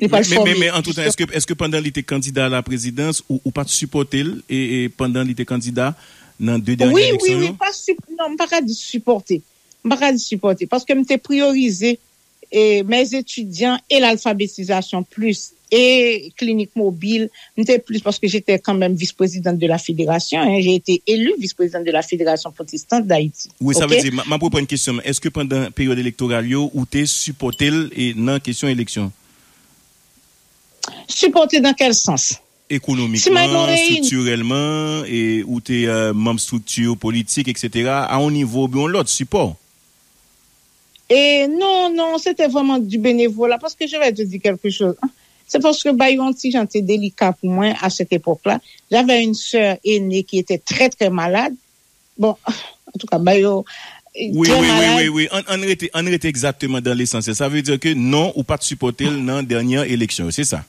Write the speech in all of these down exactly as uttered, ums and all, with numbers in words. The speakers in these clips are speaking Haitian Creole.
Li pral fòme. Men antoutan, èske, èske pandan li te kandida a la prezidans, ou, ou pa t sipòte l e, e pandan li te kandida nan de dènye eleksyon yo? Wi, wi, wi, pa sip, non, m pa ka di sipòte. M pa ka di sipòte, paske m te priyorize e mes étudiants et l'alphabétisation plus et clinique mobile, m te plis, paske j'étais quand même vice-présidente de la fédération, hein, j'ai été élue vice-présidente de la Fédération protestante d'Haïti. Wi, sa vle di, m ap reprann kesyon m, èske pandan peryòd elektoral yo, ou te sipòte l e nan kesyon eleksyon? Sipòte nan kèl sans? Ekonomikman, striktirèlman, e ou te manm strikti politik, eksetera, a yon nivo oubyen yon lòt, sipò? E non, non, se te vrèman di benevola, paske je vais te dire quelque chose. Se paske bay yon ti jan te delika pou mwen a cette époque-là. J'avais une sœur aînée qui était très, très malade. Bon, antouka, bay yo. Wi, wi, wi, wi, wi. Ann, ann rete, ann rete egzakteman dan lesansyèl. Sa vle di ke non, ou pa t sipòte l nan dènye eleksyon yo, se sa?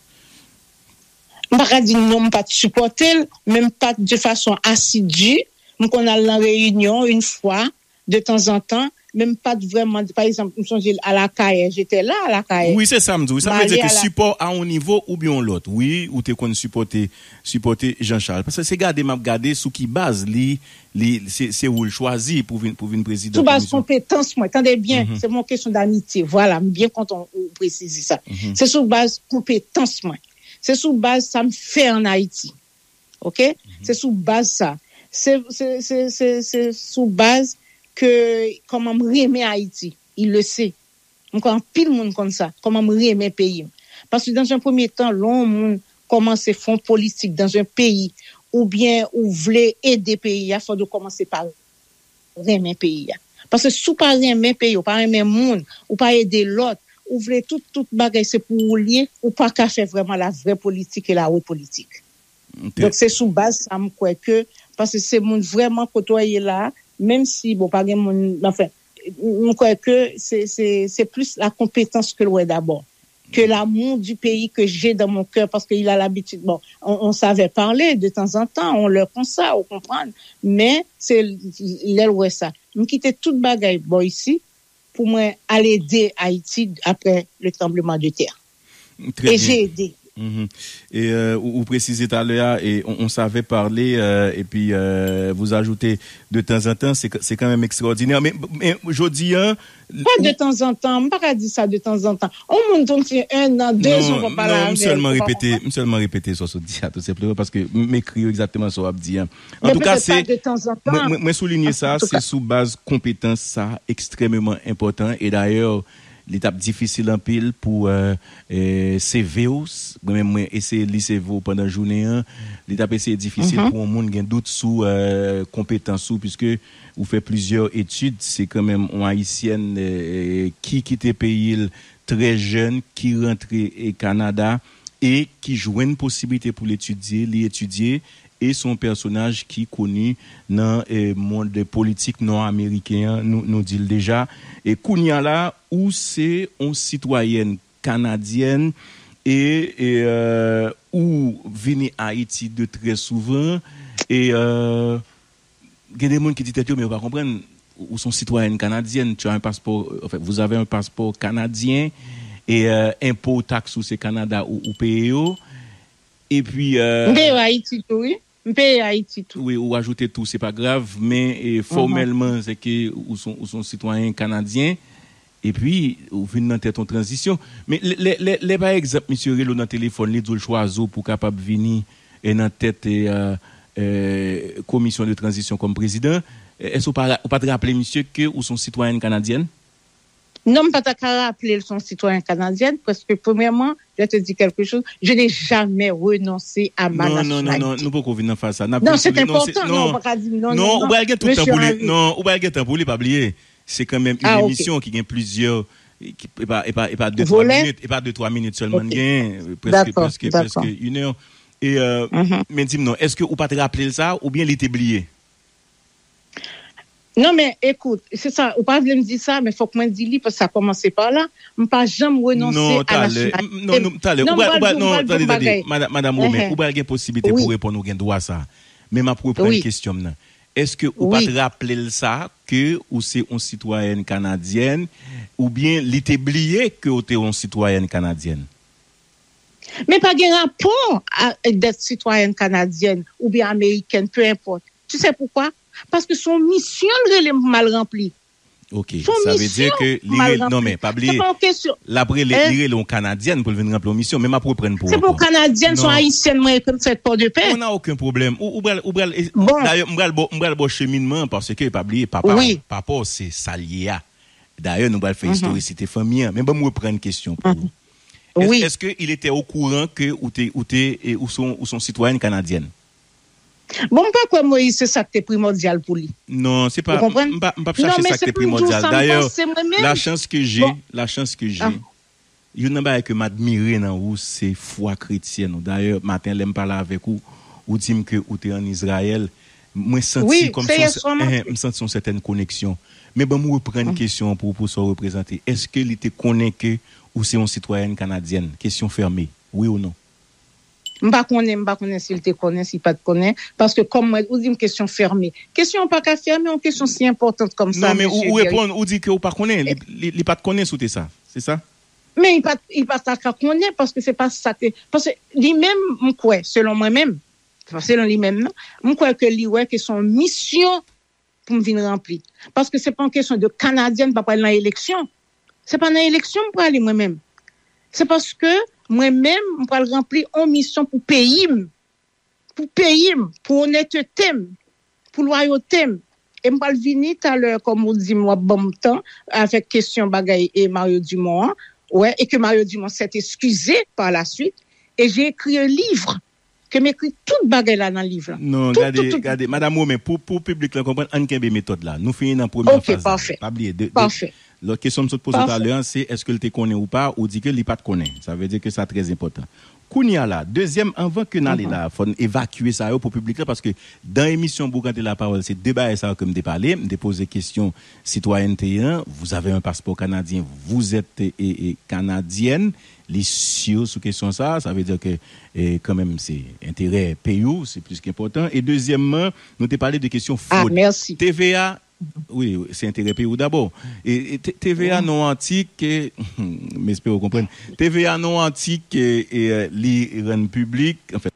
M pa ka di non, m pa t sipòte l, men m pa t de fason asidi. M konn al nan reyinyon yon fwa, de tanzantan, men m pa t vrèman, pa egzanp, m sonje al Akayè, j'étais là à l'Akayè. Wi, se sa m di w. Sa vle di ke sipò a yon nivo oubyen yon lòt. Wi, ou te konn sipòte, sipòte Jean Charles. Paske se gade m ap gade sou ki baz li, li, se, se ou l chwazi pou vin, pou vin prezidan komisyon. Sou baz konpetans mwen, tande byen, se yon kesyon d'amitye. Vwala, m byen kontan ou presize sa. Se sou baz konpetans mwen. Se sou baz sa m fè ann Ayiti. Oke? Se sou baz sa. Se, se, se, se, se sou baz ke kòman m renmen Ayiti. Il le sait. M kwè anpil moun konn sa. Kòman m renmen peyi m. Paske dans un premier temps, lè yon moun kòmanse fè yon politik dans un pays, oubyen ou vle ede peyi a, fò w kòmanse pa renmen peyi a. Paske si w pa renmen peyi, ou pa renmen moun, ou pa ede lòt, ou vle tout, tout bagay se pou ou l ye, ou pa ka fè vrèman la vrè politik e la wè politik. Donk, se sou baz sa m kwè ke, paske se moun vrèman kote w ye la, menm si, bon, pa gen moun, anfen, m kwè ke se, se, se plis la konpetans ke l wè dabò. Que l'amour du pays que j'ai dans mon cœur, parce qu'il a l'habitude, bon, on, on savait parler de temps en temps, on leur konsa, ou konprann, men se lè l wè sa. M kite tout bagay bò isi pou mwen al ede Ayiti apre le tranbleman de tè. E j'ai aidé. E ou, ou presize talè a, e on, on savait parler, euh, et puis euh, vous ajoutez de temps en temps, c'est, c'est quand même extraordinaire. Men, men jodi a, Pa de tanzantan, m pa ka di sa de tanzantan. On moun tonn si un an, deux ans, pa pale avè l, ou pa konprann. Non, m sèlman repete, m sèlman repete sa w sot di a, tou senpleman, paske m ekri yo egzakteman sa w ap di a. Antouka, se, mwen, mwen, mwen soulinye sa, se sou baz konpetans sa, ekstrèmeman enpòtan, e dayè, li t ap difisil anpil pou, euh, euh, C V w, mwen menm, mwen eseye li C V w pandan jounen an, li t ap eseye difisil pou yon moun gen dout sou, euh, konpetans ou, piske ou fè plizyè etid, se kanmenm yon ayisyèn, eh, ki kite peyi l trè jèn, ki rantre, eh, Kanada e ki jwenn posiblite pou l etidye, li etidye, e se yon pèsonaj ki koni nan, eh, mond politik nò ameriken an, nou, nou di l deja. E kounye a la, ou se yon sitwayèn kanadyèn, e, e, euh, ou vini Ayiti de trè souvan, e, euh, gen de moun ki di tèt yo, men yo pa konprann. Ou, ou se yon sitwayèn kanadyèn, tu as un passeport, en fait, vous avez un passeport canadien, e, euh, enpo, taks ou se Kanada ou, ou peye yo. Epi, euh, m peye yo Ayiti tou, wi. M peye Ayiti tou. Wi, ou ajoute tou, se pa grav, men, e, fòmèlman, se ke ou se yon, ou se yon sitwayen kanadyen, epi ou vin nan tèt yon tranzisyon. Men lè, lè, lè, lè, pa egzanp, misye rele w nan telefòn, li di w l chwazi w pou w kapab vini, e, nan tèt, e, e, e, komisyon de tranzisyon kòm prezidan, e, èske w pa, ou pa t raple misye ke ou se yon sitwayèn kanadyèn? Non, m pa ta ka raple l se yon sitwayèn kanadyèn, paske, premyèman, je te dis quelque chose, je n'ai jamais renoncé à ma nationalité. Non, non, non, non, nou poko vin nan faz sa. N ap vin sou li, non, se, non, non, ou pral gen tout tan pou li, non, ou pral gen tan pou li, pa bliye. Se kanmenm yon emisyon ki gen plizyè, ki, e pa, e pa, e pa de twa minit, e pa de twa minit sèlman n gen, prèske, prèske, prèske inè. E, euh, men di m non, èske ou pa t raple l sa, oubyen li te bliye? Non, men, ekout, se sa, ou pa vle m di sa, men fòk mwen di li, paske sa kòmanse pa la. M pa janm renonse a nasyonalite m. Non, talè, m, non, non, talè. Ou pral, ou pral, non, tande, tande, madanm, madanm Romen, ou pral gen posiblite pou reponn, ou gen dwa sa. Men m ap reprann kesyon m nan. Èske ou pa t raple l sa, ke ou se yon sitwayèn kanadyèn, oubyen li te bliye ke ou te yon sitwayèn kanadyèn? Men pa gen rapò a, a dèt sitwayèn kanadyèn oubyen amerikèn, peu importe. Tu sais pourquoi? Paske se yon misyon l rele m pou m al ranpli. Ok, sa vle di ke li rele, non men pa bliye, l ap rele, li rele yon kanadyèn pou l vin ranpli yon misyon, men m ap reprann pou ou ankò. Se pou yon kanadyèn, se yon ayisyèn mwen ke m fèt Pòdepè. On a okenn pwoblèm. Ou, ou pral, ou pral, dayè, m pral ba w, m pral ba w cheminman an, paske pa bliye, papa w, papa w se sa l ye a. Dayè, nou pral fè istorisite fanmi an. Men ban m reprann kesyon pou ou. Èske, èske il était au courant ke ou te, ou te, ou se yon sitwayèn kanadyèn? Bon, m pa kwè Moyiz se sa k te primòdyal pou li. Non, se pa, m pa, m p ap chache sa k te primòdyal. Dayè, la chance que j'ai, la chance que j'ai, youn nan bagay ke m admire nan ou, se fwa kretyèn ou. Dayè, maten lè m pale avèk ou, ou di m ke ou te ann Izrayèl. Mwen santi kòmsi, m santi yon sètèn koneksyon. Men ban m reprann kesyon an pou ou, pou sa w reprezante. Èske li te konnen ke ou se yon sitwayèn kanadyèn? Kesyon fèmen. Wi ou non? M pa konnen, m pa konnen si l te konnen, si l pa t konnen. Paske kòm mwen, ou di m kesyon fèmen. Kesyon an pa ka fèmen, yon kesyon si enpòtan kòm sa. Non, men ou, ou reponn, ou di ke ou pa konnen, li, li, li pa t konnen si w te sa. Se sa? Men li pa, li pa ta ka konnen, paske se pa sa ke, paske li menm, m kwè, selon mwen menm, selon li menm nan, m kwè ke li wè ke se yon misyon pou m vin ranpli. Paske se pa yon kesyon de Kanadyèn pa pral nan eleksyon. Se pa nan eleksyon m prale mwen menm. Se paske mwen menm, m pral ranpli yon misyon pou peyi m. Pou peyi m, pou onètete m, pou lwayote m. E m pral vini talè, kòm ou di m, w ap ban m tan avèk kesyon bagay e Mario Dumont an. Wè, e ke Mario Dumont s'est excusé par la suite. Et j'ai écrit un livre. Ke m ekri tout bagay la nan liv la. Non, gade, gade, Madam Romain, pou, pou piblik la konprann, ann kenbe metòd la. Nou fini nan premyè faz la. Pa bliye, de, de, lòt kesyon m sot poze w talè an, se èske l te konnen ou pa, ou di ke li pa t konnen. Sa vle di ke sa trè enpòtan. Kounye a la, dezyèm, anvan ke n ale la, fò n evakye sa yo pou piblik la, paske dan emisyon Boukante Lapawòl, se de bagay sa yo ke m te pale. M te poze kesyon sitwayènte an, vous avez un passeport canadien, vous êtes, e, e, canadienne. Li si sou kesyon sa, sa vle di ke, e, kanmenm, se enterè peyi w, se plis ki enpòtan. E dezyèmman, nou te pale de kesyon fwod. T V A, wi, se enterè peyi w dabò. E, e T-, T V A nan yon atik, e, m espere w konprann. T V A nan yon atik, e, e, li rann piblik, anfèt,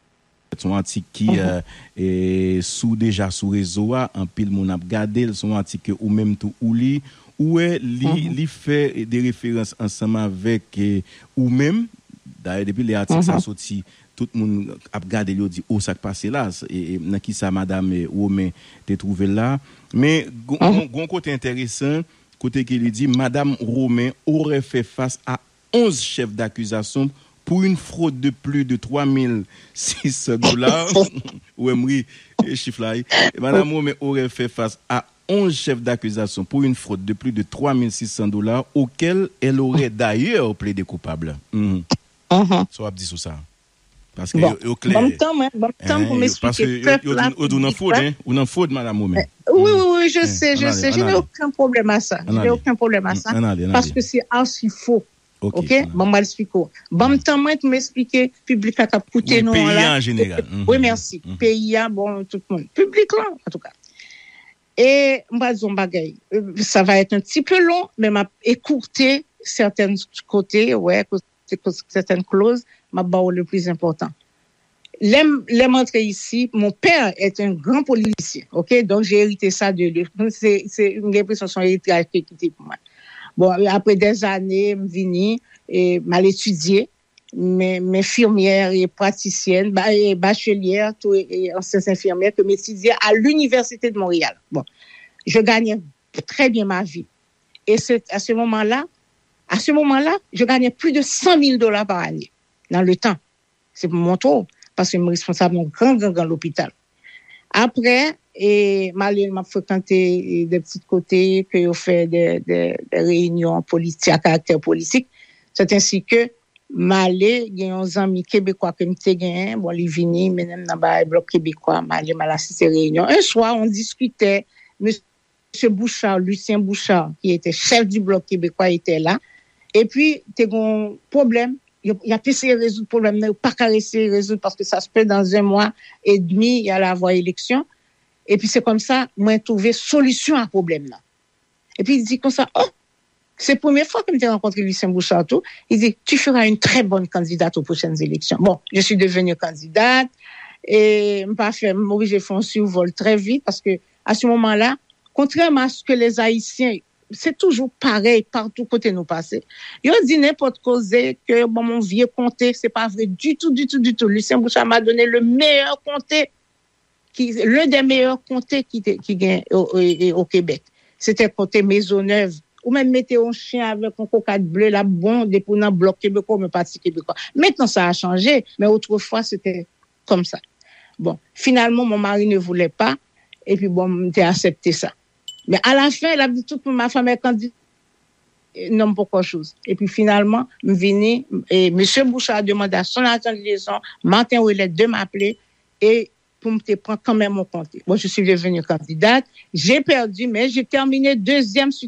se yon atik ki, e, e, sou, deja sou rezo a, anpil moun ap gade l, se yon atik ke ou menm tou ou li, ou wè li, li fè de referans ansanm avèk, e, ou menm. Dayè, depi lè atik sa soti, tout moun ap gade l, yo di, o, sa k pase la? E, e, nan kisa Madam, e, Romain te twouve l la? Men, gon, gon, gon kote enteresan, kote ke li di, Madame Romain aurait fait face à onze chefs d'accusation pour une fraude de plus de trois mille six cents dollars. Ou wè m ri, e chif la, wi. Madame Romain aurait fait face à onze chefs d'accusation pour une fraude de plus de trois mille six cents dollars, auquel elle aurait d'ailleurs plaidé coupable. Mhm. Sa w ap di sou sa? Paske yo, yo klè. Ban m tan mwen, ban m tan pou m eksplike pèp la, piblik la. Yo di w nan fwod, hein? Ou nan fwod, Madame Romain. Wi, wi, wi, je sais, je sais. Je n'ai aucun problème à ça. Je n'ai aucun problème à ça. Paske se archi fo. Ok? Ban m al eksplike w. Ban m tan mwen pou m eksplike piblik la k ap koute nou an la. Wi, peyi a an jeneral. Wi, mèsi. Peyi a, bon, tout moun. Piblik la, antouka. E m pral di w yon bagay. Euh, ça va être un petit peu long, men m ap ekoute sètèn kote, wè, kote, kote, sètèn kloz, m ap ba w le plus important. Lè m, lè m antre isi, mon père est un grand politicien, ok? Donc, j'ai hérité ça de lui. Se, se, m gen enpresyon se yon eritaj ke kite pou mwen. Bon, apre dèzane, m vini, e m al etidye. M, m enfimyè e pratisièn, ba, e bachelyè, tou, e, e ansyen enfimyè ke m etidye à l'Université de Montréal. Bon, je gagnais très bien ma vie. Et c'est à ce moment-là, à ce moment-là, je gagnais plus de cent mille dollars par année, dans le temps. Se pou montre w, paske m responsab yon gran, gran, gran lopital. Apre, e, m ale, m ap frekante, e, de pti kote ke yo fè de, de, de reyinyon politi-, a karaktè politik. C'est ainsi que m ale, gen yon zanmi kebekwa ke m te genyen, bon, li vini, mennen m nan bagay blòk kebekwa, m ale, m al asiste reyinyon. Un soir, on discutait, Monsieur Bouchard, Lucien Bouchard, qui était chef du bloc québécois, était là. Epi, te gen yon pwoblèm. Yo, y ap eseye rezoud pwoblèm nan, yo pa ka eseye rezoud paske ça se peut dans un mois et demi, y a la voie élection. Epi se konsa, mwen twouve solisyon a pwoblèm nan. Epi li di konsa, oh, Se premye fwa ke m te rankontre Lucien Bouchard tou. Li di, tu feras une très bonne candidate aux prochaines élections. Bon, je suis devenue candidate. E m pa fè, m oblije fè yon sivòl trè vit paske a se moman la, kontrèman a se ke les Ayisyen, se toujou parèy patou kote nou pase. Yo di nenpòt koze ke bon, mon vye konte, se pa vre ditou, ditou, ditou. Lucien Bouchard m'a donné le meilleur comté ki, l'un des meilleurs comtés ki, te, ki gen o, o, o Québec. Se te konte Maisonneuve. Ou menm mete yon chen avèk yon kokat ble, l ap bon, depi w nan blòk kebekwa, men pati kebekwa. Mentnan, sa a chanje, men otrefwa, se te kòmsa. Bon, finalman, mon mari ne voulait pas, epi bon, m te aksepte sa. Men a la fen, l ap di tout moun, ma femme est candidate. Non, m poko choz. Epi finalman, m vini, e Mesye Bouchard demande à son agent de liaison, Martin Ouellet, de m'appeler, e pou m te pran kanmenm yon konte. Bon, je suis devenue candidate, j'ai perdu, mais j'ai terminé deuxième sur.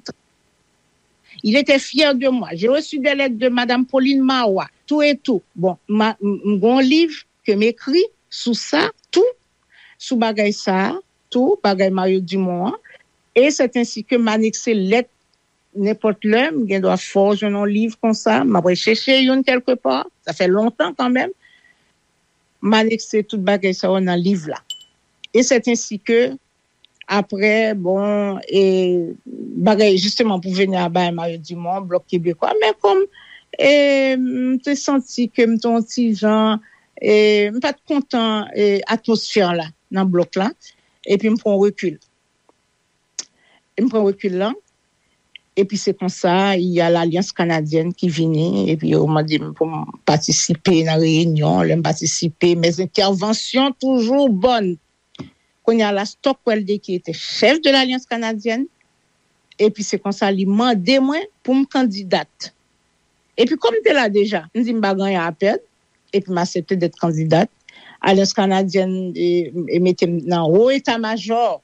Il était fier de moi. J'ai reçu des lettres de Madame Pauline Marois, tout et tout. Bon, m gen yon liv ke m ekri sou sa, tou, sou bagay sa, tou, bagay Mario Dumont an. E c'est ainsi que m anekse lèt nenpòt lè, m gen dwa fè w jwenn yon liv konsa, m ap al chèche youn kèlkepa, sa fè lontan kanmenm, m anekse tout bagay sa yo nan liv la. E c'est ainsi que, apre, bon, e bagay, jisteman, pou vini a bagay Mario Dumont, blòk kebekwa, men kòm e, m te santi ke m te yon ti jan, e, m pa t kontan e, atmosfè la nan blòk la, epi m pran rekil. M pran rekil la, epi se konsa, y a Lalyans Kanadyèn ki vini, epi yo mande m pou m patisipe nan reyinyon, lè m patisipe, mes interventions toujours bonnes. Kounye a la, Stockwell Day, ki te chèf de l'Alliance Canadienne, epi se konsa li mande mwen pou m kandidat. Epi kòm m te la deja, m di m pa gen anyen a pèd, epi m aksepte d'être candidate. Alyans Kanadyèn e, e mete m nan wo eta majò.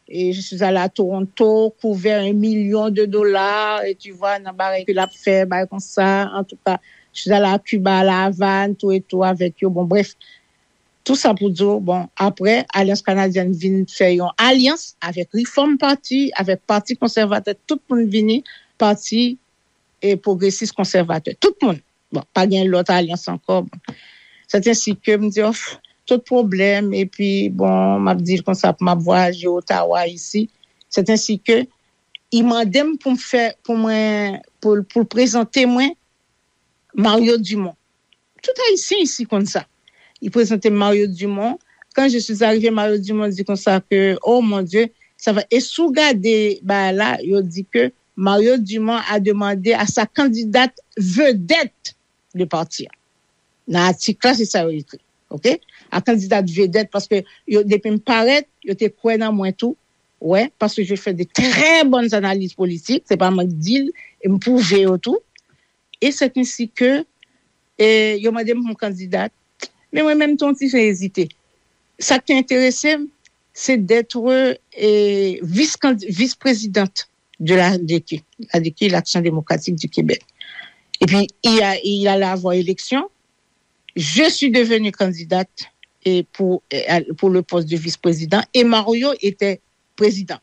Et je suis allée à Toronto, couvert un million de dollars, et tu vois, nan bagay ke l ap fè, bagay konsa, en tout cas, je suis allée à Cuba, à La Havane, tout et tout avec yo. Bon, bref, tout sa pou di w, bon, apre, Alyans Kanadyèn vin fè yon alyans avèk Reform Party, avèk Pati Konsèvatè, tout moun vini, Pati e Pwogresis Konsèvatè, tout moun. Bon, pa gen lòt alyans ankò. Bon. C'est ainsi que m di, oh, tout pwoblèm, epi, bon, m ap di l konsa pou m ap vwayaje Ottawa isi. C'est ainsi que, li mande m pou m fè, pou mwen, pou, pou l prezante mwen Mario Dumont. Tout Ayisyen isi konn sa. Li prezante m Mario Dumont. Quand je suis arrivée, Mario Dumont di konsa ke, oh mon Dieu, sa va. E si w gade bagay la, yo di ke Mario Dumont a demandé à sa candidate vedette de partir. Nan atik la, se sa yo ekri. OK? A kandida vedèt, paske yo, depi m parèt, yo te kwè nan mwen tou. Wè, paske je fais de très bonnes analyses politiques, se pa mwen k di l, e m pwouve yo tou. E c'est ainsi que, e, yo mande m pou m kandidat. Men mwen menm tou, yon ti jan ezite. Sa ki te enterese m, se d'être, e, vis, vis-prezidant de la D Q, la D Q, l'Action Démocratique du Québec. Et puis, il y a, il allait avoir élection. Je suis devenue candidate et pour, et à- pour le poste de vice-président et Mario était président.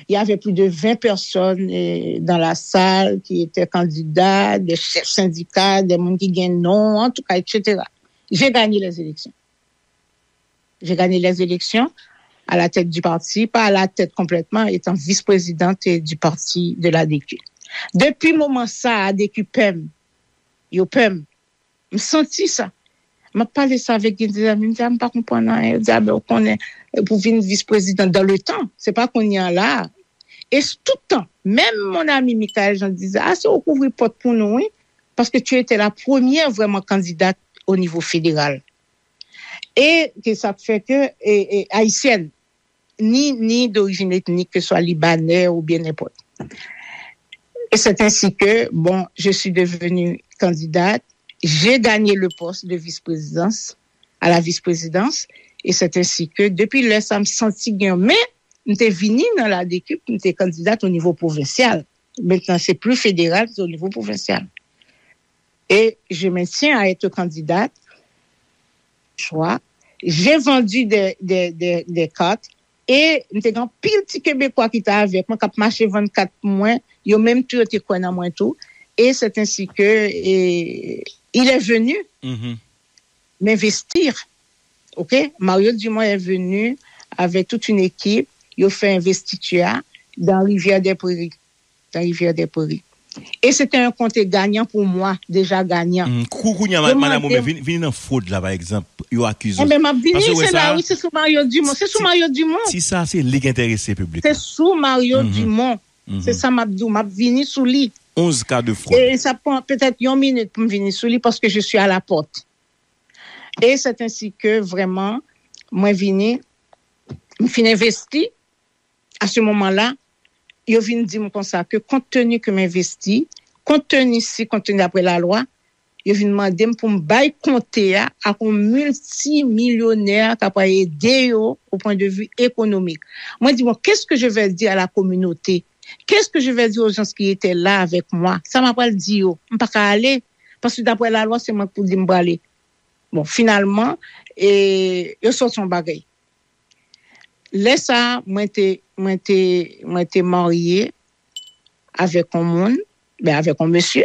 Il y avait plus de vingt personnes euh, dans la salle qui étaient candidats, des chefs syndicats, des gens qui gagnent non, en tout cas, et cetera. J'ai gagné les élections. J'ai gagné les élections à la tête du parti, pas à la tête complètement, étant vice-présidente du parti de la D Q. Depi moman sa a, D Q pè m, yo pè m. M santi sa. M ap pale sa avèk gen de zanmi, m di, "Ah, m pa konprann anyen." Yo di, "Ah, ben, ou konnen, eh, pou vin vis-prezidan dans le temps, se pa kounye a la." E s- tout tan, menm mon ami Michaël Jean disait, "Ah, se ou k ouvri pòt pou nou, wi, paske tu étais la première vraiment candidate au niveau fédéral." E ke sa k fè ke, e, e, ayisyèn, ni, ni d'origine ethnique, que ce soit libanais ou bien n'importe. Et c'est ainsi que, bon, je suis devenue candidate, j'ai gagné le poste de vice-présidence, à la vice-présidence, et c'est ainsi que, depuis lè sa, m santi gen, men, m te vini nan la D Q, m te candidate au niveau provincial. Maintenant, c'est plus fédéral, c'est au niveau provincial. Et je maintiens à être candidate. Choix. J'ai vendu des, des, des, des cartes. E m te gen anpil ti Kebekwa ki te avèk mwen, k ap mache vann kat pou mwen. Yo menm tou, yo te kwè nan mwen tou. Et c'est ainsi que, et il est venu Mhm. m'investir. OK? Mario Dumont est venu avec toute une équipe. Yo fè investiture dans Rivière des Prairies. Dans Rivière des Prairies. Et c'était un compte gagnant pour moi, déjà gagnant. Mm, kou- Kounye a, Yo madam mande Oben, vin, vin nan fwod la, pa egzanp, yo akize w. Enben, m ap vini, Paske wè se la, sa, wi, se sou Mario Dumont. Se sou ti- Mario Dumont. Ti sa, se li k enterese piblik Se la. sou Mario Mhm. Dumont. Mhm. Se sa m ap di w, m ap vini sou li. Onz ka de fwod. E sa pran petèt yon minit pou m vini sou li paske je suis à la porte. Et c'est ainsi que vraiment, mwen vini, m fin envesti. À ce moment-là, yo vin di m konsa ke compte tenu que m envesti, compte tenu si, compte tenu d'après la loi, yo vin mande m pou m bay konte a ak yon miltimilyonè k ap ede yo au point de vue économique. Mwen di, bon, qu'est-ce que je vais dire à la communauté? Qu'est-ce que je vais dire aux gens qui étaient là avec moi? Sa m ap pral di yo? M pa ka ale, paske d'après la loi, se mwen k pou di m prale. Bon, finalman, e, yo sòti yon bagay. Lè sa, mwen te, mwen te, mwen te marye avèk yon moun, ben, avèk yon mesye.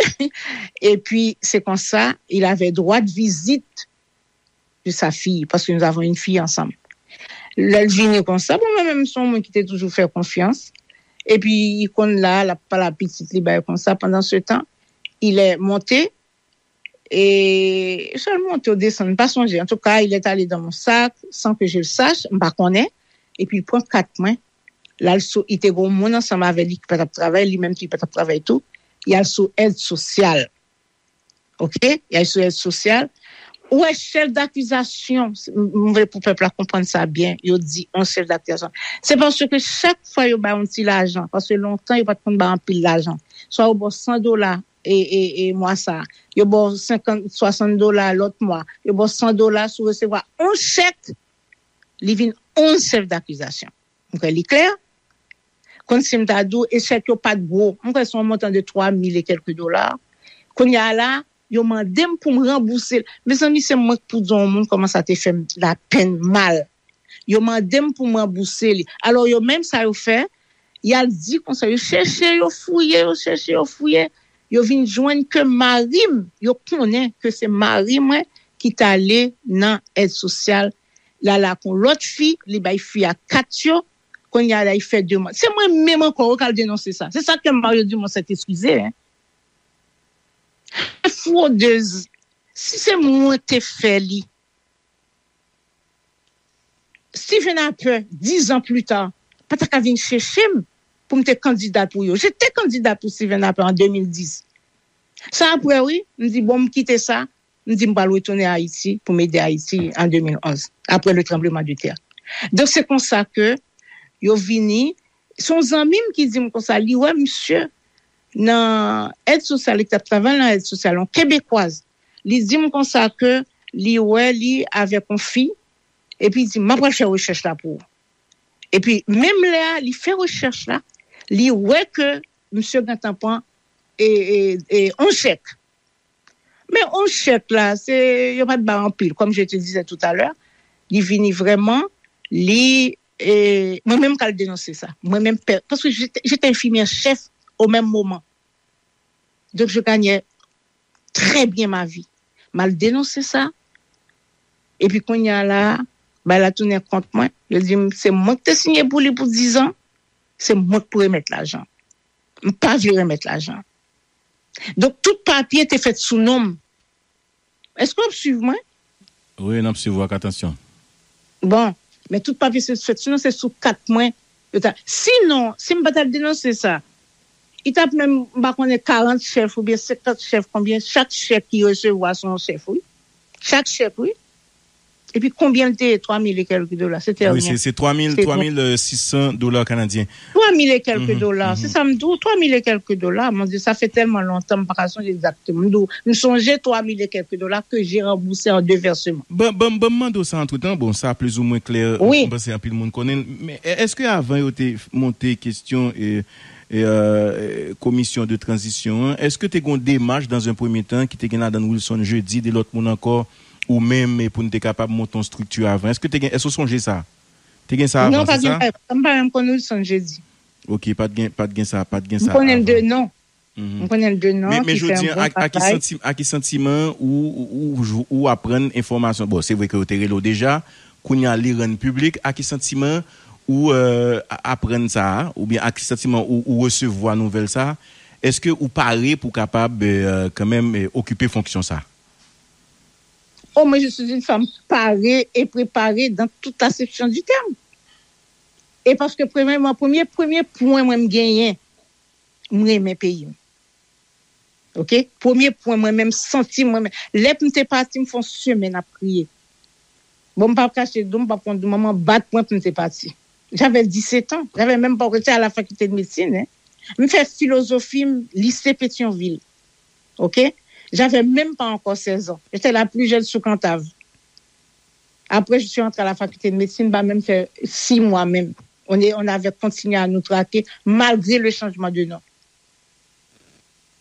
Epi, se konsa, il avait droit de visite de sa fille, parce que nous avons une fille ensemble. Lè l vini konsa, bon, mwen menm, se yon moun ki te toujou fè konfyans. Epi, li konn la, l ap pale a pitit li, bagay konsa. Pendant ce temps, il est monté, e sèl monte ou desann, m pa sonje. Antouka, il est allé dans mon sac, sans que je le sache, m pa konnen. Epi, li pran kat mwen. L al sou, li te gen yon moun ansanm avè li ki pa t ap travay, li menm tou, li pa t ap travay tou. Li al sou èd sosyal. OK? Li al sou èd sosyal. Ou wè, chèf dakizasyon, m m vle pou pèp la konprann sa byen, yo di yon chèf dakizasyon. Se paske chak fwa yo bay yon ti lajan, paske lontan yo pa t konn bay anpil lajan. Swa yo ba w san dola e, e, e mwa sa, yo ba w senkant, swasant dola lòt mwa, yo ba w san dola si w resevwa yon chèk, li vin yon chèf dakizasyon. M kwè li klè. Kòmsi m ta di w, e chèk yo pa t gwo. M kwè se yon montan de twa mil e kèlke dola. Kounye a la, yo mande m pou m ranbouse l. Mezanmi, se mwen k pou di yon moun kòman sa te fè m lapenn mal. Yo mande m pou m ranbouse li. Alò, yo menm sa yo fè, y al di konsa, yo chèche, yo fouye, yo chèche, yo fouye. Yo vin jwenn ke mari m, yo konnen ke se mari mwen ki t ale nan èd sosyal. L al ak yon lòt fi, li bay fi a kat yo, kounye a la, li fè demann. Se mwen menm ankò, wi, k al denonse sa. Se sa ke Mario Dumont s'est excusé, hein. Fwodèz, si se mwen k te fè li, Stephen Harper, dix ans plus tard, pa ta ka vin chèche m pou m te kandida pou yo. Je te kandida pou Stephen Harper an de mil dis. Sa apre, wi, m di, bon, m kite sa, m di m pral retounen Ayiti pou m ede Ayiti an de mil onz, apre le tranbleman de tè. Donk, se konsa ke yo vini, se yon zanmi m ki di m konsa, li wè misye nan èd sosyal, li t ap travay nan èd sosyal, yon Kebekwaz. Li di m konsa ke li wè li avèk yon fi, epi li di, m ap pral fè rechèch la pou ou. Epi, menm lè a, li fè rechèch la, li wè ke misye gentan pran e, e, e, yon chèk. Men yon chèk la, se, yo pa t ba anpil. Comme je te disais tout à l'heure, li vini vrèman, li, e, mwen menm k al denonse sa. Mwen menm, pè- parce que j'étais j'étais infirmière chef au même moment. Donc, je gagnais très bien ma vie. M al denonse sa. Epi kounye a la, bay la tounen kont mwen. Yo di m, se mwen k te siyen pou li pou diz an. Se mwen k pou remèt lajan. M pa vle remèt lajan. Donk, tout papye te fèt sou non m. Èske w ap swiv mwen? Wi, n ap swiv ou ak atansyon. Bon, men tout papye se fèt sou non, se sou kat mwen. Yo ta, sinon, si m pa t al denonse sa, li t ap menm, m pa konnen, karant chèf oubyen senkant chèf, konbyen chak chèk ki resevwa se yon chèf, wi. Chak chèk, wi. Epi konbyen l te ye? Twa mil e kèlke dola. Se tè Wi, se ryen. se twa mil, Se twa mil sis san dola kanadyen. Twa mil e kèlke Mhm, dola. mhm. Se sa m di w, twa mil e kèlke dola. Mon Dieu, ça fait tellement longtemps, m pa ka sonje egzakteman. M di w, m sonje twa mil e kèlke dola ke j'ai remboursé en deux versements. Ban ban ban m mande w sa antretan, bon, sa plizoumwen klè, Wi. M panse anpil moun konnen l. Men e- èske avan yo te monte kesyon e, e, euh, komisyon de tranzisyon an, èske te gen yon demach dans un premier temps ki te gen ladan l Wilson Jeudi, de lòt moun ankò, ou menm, e pou n te kapab monte yon estrikti avan? Èske te gen, èske w sonje sa? Te gen sa avan, Non, pa se gen sa? M pa menm konn Wilson Jezi. Ok, pa t gen, pa t gen sa, pa t gen M sa konnen l de avan. non. Mhm. M konnen l de non. Men, men Ki fè jodi yon an, bon ak, ak, ki travay. santi, ak ki santiman ou, ou, ou, ou aprann enfòmasyon? Bon, se vre ke yo te rele w deja, kounye a li rann piblik, ak ki santiman ou euh, a- aprann sa a, oubyen ak ki santiman ou, ou resevwa nouvèl sa a? Èske ou pare pou kapab euh, kanmenm euh, okipe fonksyon sa a? Oh, moi, je suis une femme parée et préparée dans toute acception du terme. E paske premyèman, premye, premye pwen mwen m genyen, m renmen peyi m. Ok? Premye pwen mwen menm santi mwen menm. Lè m te pati, m fè yon semèn ap kriye. Bon, m p ap kache di w, m p ap konn di w, manman bat mwen pou m te pati. J'avais dix-sept ans. J'avais même pas, j'étais à la faculté de médecine. Hein. M fè filozofi m lise Petyonvil. Ok? J'avais même pas encore seize ans. J'étais la plus jeune sous Cantave. Après, je suis entrée à la faculté de médecine, pas même fait six mois même. On, est, on avait continué à nous traquer malgré le changement de nom.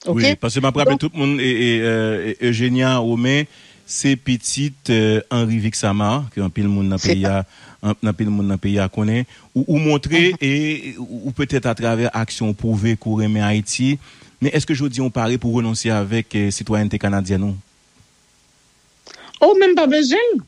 Ok? Wi, paske m ap raple tout moun, e, e, euh, e, Eugenia Romain, se pitit euh, Henri Vixamar, ke anpil moun nan peyi a, an- nan anpil moun nan peyi a konnen. Ou, ou montre, e ou, ou petèt atravè aksyon ou pwouve ke ou renmen Ayiti. Men èske jodi a ou pare pou renonse avèk euh, sitwayènte kanadyèn ou? Oh, men m pa bezwen l.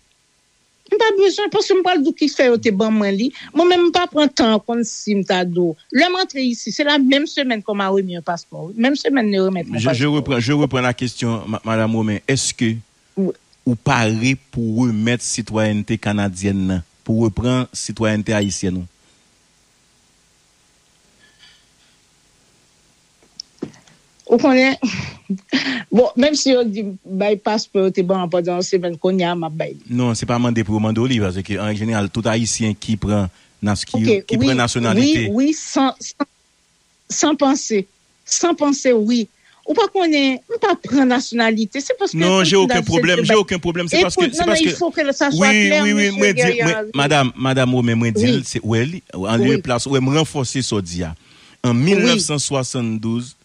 M pa bezwen, paske m pral di w ki fè yo te ban mwen li. Mwen menm, m pa pran tan konn si m ta di w. Lè m antre isi, se la menm semèn qu'on m'a remis un passeport. Menm semèn yo remèt mwen Je, je paspò. Reprends, je reprends la question, ma- Madame Romain. Èske Wi. ou pare pou remèt sitwayènte kanadyèn nan, pou repran sitwayènte ayisyèn ou? Ou konnen, bon, menm si yo di m bay paspò yo te ban mwen pandan yon semèn, kounye a m ap bay li. Non, se pa mande pou yo mande w li, paske an règ jeneral, tout ayisyen ki pran nas- ki, Ok, ki wi, pran nasyonalite. Wi, wi, san, san, san panse. San panse, wi. Ou pa konnen, m pa pran nasyonalite. Se paske Non, j'ai aucun problème, j'ai aucun problème. Se paske, Écoute, se non, non, paske, il faut que ça soit wi, clair, wi, wi, monsieur mwen di, Guerrier mwen, Henry. Madame, Madame Romain, mwen di l, Wi. se, wè, li, an lye Wi. plas, wè, m ranfòse sa w di a. An mil nèf san swasanndouz,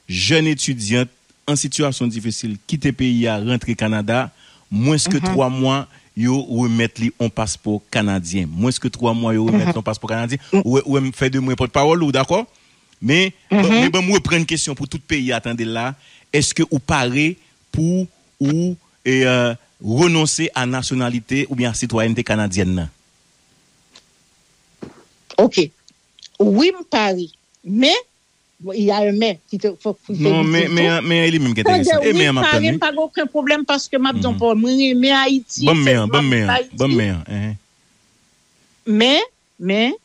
jèn etidyant an sitiyasyon difisil kite peyi a, rantre Kanada, mwens ke twa mwa, yo remèt li yon paspò kanadyen. Mwens ke twa mwa, yo remèt yon paspò kanadyen. Ou wè, ou wè m fè de mwen pòtpawòl ou, dakò? Men, ban- men ban m reprann kesyon pou tout peyi a tande l la. Èske ou pare pou ou e, euh, renonse a nasyonalite oubyen a sitwayènte kanadyèn nan? Ok. Wi, m pare. Men, bon, il y a un mais ki te, fòk ki te Non, di men, tou. men, men li menm ki Tande, enterese. E wi, men an m ap tann, pare, wi. m pa gen okenn pwoblèm paske m ap di yon pawòl. Mwen renmen Ayiti. Ban m men Se an, ban m men an, Ayiti. Ban m men an. Hein. Men, men,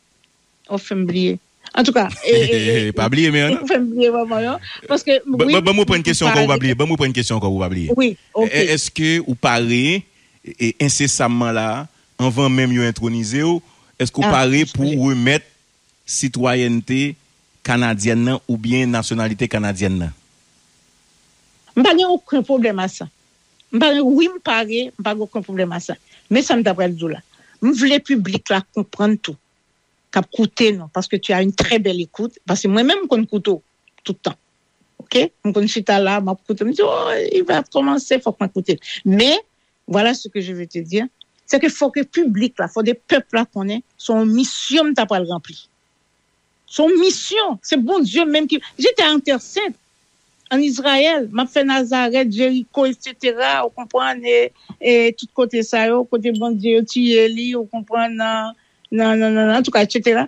ou fè m bliye. Antouka, e, e, e, Pa bliye men an, non? Ou fè m bliye vrèman, non? Paske, Ban wi, ban- ban m reprann kesyon ankò, ou pa pare. bliye. Ban m reprann kesyon ankò, ou pa bliye. Wi, ok. E- Èske ou pare e, ensesamman la, anvan menm yo entwonize w, èske ou Ah, pare wi. Pou remèt sitwayènte kanadyèn nan oubyen nasyonalite kanadyèn nan? M pa gen okenn pwoblèm a sa. M pa gen, wi, m pare, m pa gen okenn pwoblèm a sa. Men sa m ta pral di w la. M vle piblik la konprann tou, k ap koute nou, paske tu as une très belle écoute, paske mwen menm m konn koute w tout tan. Ok? M konn chita la, m ap koute, m di, oh, il va commencer, fòk mwen koute. Men, voilà ce que je veux te dire, c'est que fòk piblik la, fòk de pèp la konnen, se yon misyon m ta pral ranpli. Se yon misyon, se Bondye menm ki, j'étais en terre sainte, en Israël, m ap fè Nazarèt, Jeriko, et cetera, ou konprann, e, e tout kote sa yo, kote Bondye yo tiye li, ou konprann, nan, nan, nan, nan, nan, antouka, et cetera.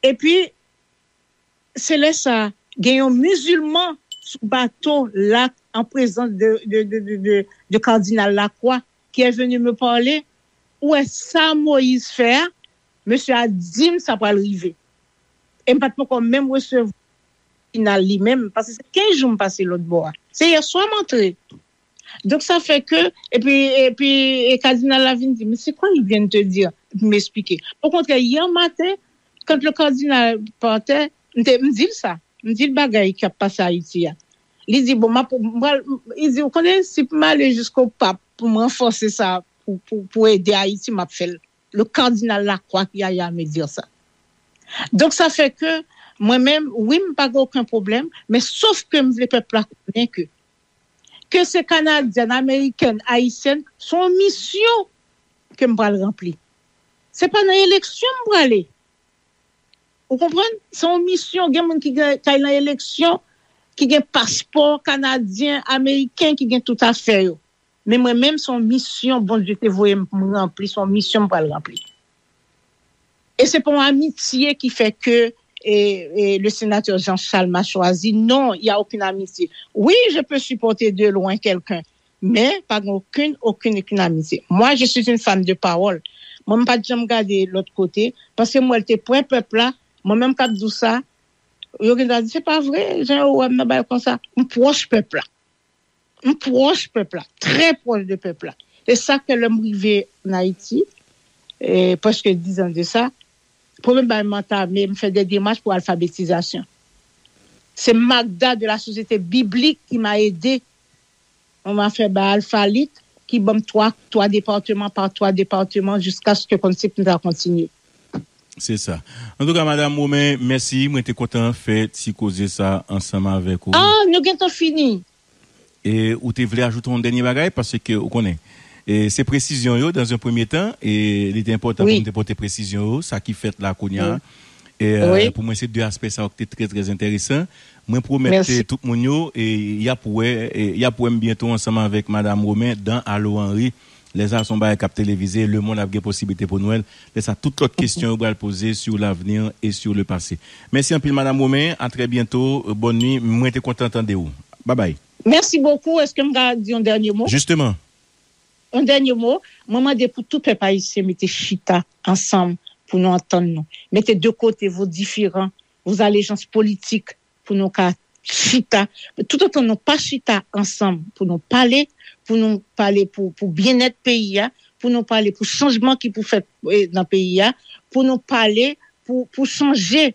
Epi, se lè sa, gen yon mizilman sou bato la, an prezans de, de, de, de, de, de Cardinal Lacroix, qui est venu me parler, ou wè sa Moïse fè a, mesye a di m sa pral rive. E m pa t poko menm resevwa final li menm, paske se kenz jou m pase lòt bò a. Se yè swa m antre. Donk sa fè ke, epi, epi e Cardinal la vin di, mais c'est quoi il vient de te dire? Epi m eksplike. Okontrè, yè maten, quand le cardinal partait, m te, m di l sa. M di l bagay k ap pase Ayiti a. Li di, bon, m ap, m pral, li di, ou konnen, si pou m ale jisko pap, pou m ranfòse sa, pou, pou, pou ede Ayiti, m ap fè l. Le cardinal Lacroix qui a, a me dire sa. Donk, sa fè ke mwen menm, wi, m pa gen okenn pwoblèm, men sof ke m vle pèp la konnen ke, ke se Kanadyèn, Amerikèn, Ayisyèn, se yon misyon ke m pral ranpli. Se pa nan eleksyon m prale. Ou konprann? Se yon misyon. Gen moun ki gen, k al nan eleksyon, ki gen paspò kanadyen, ameriken, ki gen tout afè yo. Men mwen menm, se yon misyon Bondye te voye m pou m ranpli, se yon misyon m pral ranpli. E se pa yon amitye ki fè ke e, e, le sénateur Jean-Charles m'a choisi. Non, il y a aucune amitié. Oui, je peux supporter de loin quelqu'un, mais pa gen okenn, okenn, okenn amitye. Moi, je suis une femme de parole. Mwen, m pa t janm gade lòt kote, paske m wè l te pre pèp la. Mwen menm k ap di w sa, yo gen dwa di, se pa vre, jan yo wè m nan bagay konsa. M pwòch pèp la. M pwòch pèp la, trè pwòch de pèp la. E sa fè lè m rive an Ayiti, e, prèske diz an de sa, premye bagay m antame, m fè de demach pou alfabetizasyon. Se Magda de la Société Biblique qui m'a aidé. On m'a fait bay Alpha Lit, ki ban m twa, twa depatman pa twa depatman jiskaske konsèy m ta kontinye. Se sa. Antouka, Madam Romain, mèsi. Mwen te kontan fè ti koze sa ansanm avèk ou. Ah, nou gentan fini. E ou te vle ajoute yon dènye bagay, paske ou konnen, e se presizyon yo, dans un premier temps, e li te enpòtan pou m te pote presizyon yo, sa ki fèt la kounye a. E, e, pou mwen, se de aspè sa yo ki te trè, trè enteresan. Mwen pwomèt tout moun yo, e y ap wè, e y ap wè m byento ansanm avèk Madam Romain dan Alo Henry. Lè sa a se yon bagay k ap televize, lemonn ap gen posiblite pou nou wè l. Lè sa a, tout lòt kesyon yo pral poze sur l'avenir et sur le passé. Mèsi anpil, Madam Romain. A trè byento. Bòn nwi. Mwen te kontan tande w. Babay. Mèsi bokou. Èske m ka di yon dènye mo? Jisteman. Yon dènye mo, mwen mande pou tout pèp ayisyen mete chita ansanm pou nou antann nou. Mete de kote vos différends, vos allégeances politiques, pou nou ka chita. Toutotan nou pa chita ansanm pou nou pale, pou nou pale pou, pou byennèt peyi a, pou nou pale pou chanjman ki pou fèt eh, nan peyi a, pou nou pale pou, pou chanje,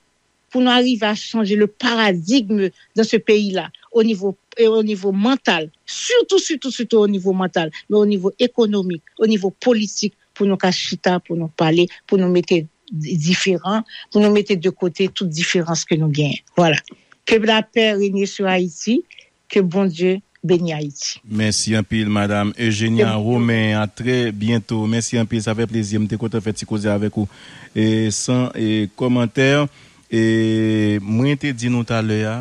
pou nou arive a chanje le paradigme dans ce pays-là, au niveau, et au niveau mental, surtout, surtout, surtout au niveau mental, men au niveau économique, au niveau politique, pou nou ka chita, pou nou pale, pou nou mete diferan, pou nou mete de kote tout diferans ke nou genyen. Vwala. Que la paix règne sur Haïti, que Bondye beni Ayiti. Mèsi anpil, Madam Eugenia Romain. A trè byento. Mèsi anpil. Sa fè plezi. M te kontan fè ti koze avèk ou e san e kòmantè. E mwen te di nou talè a.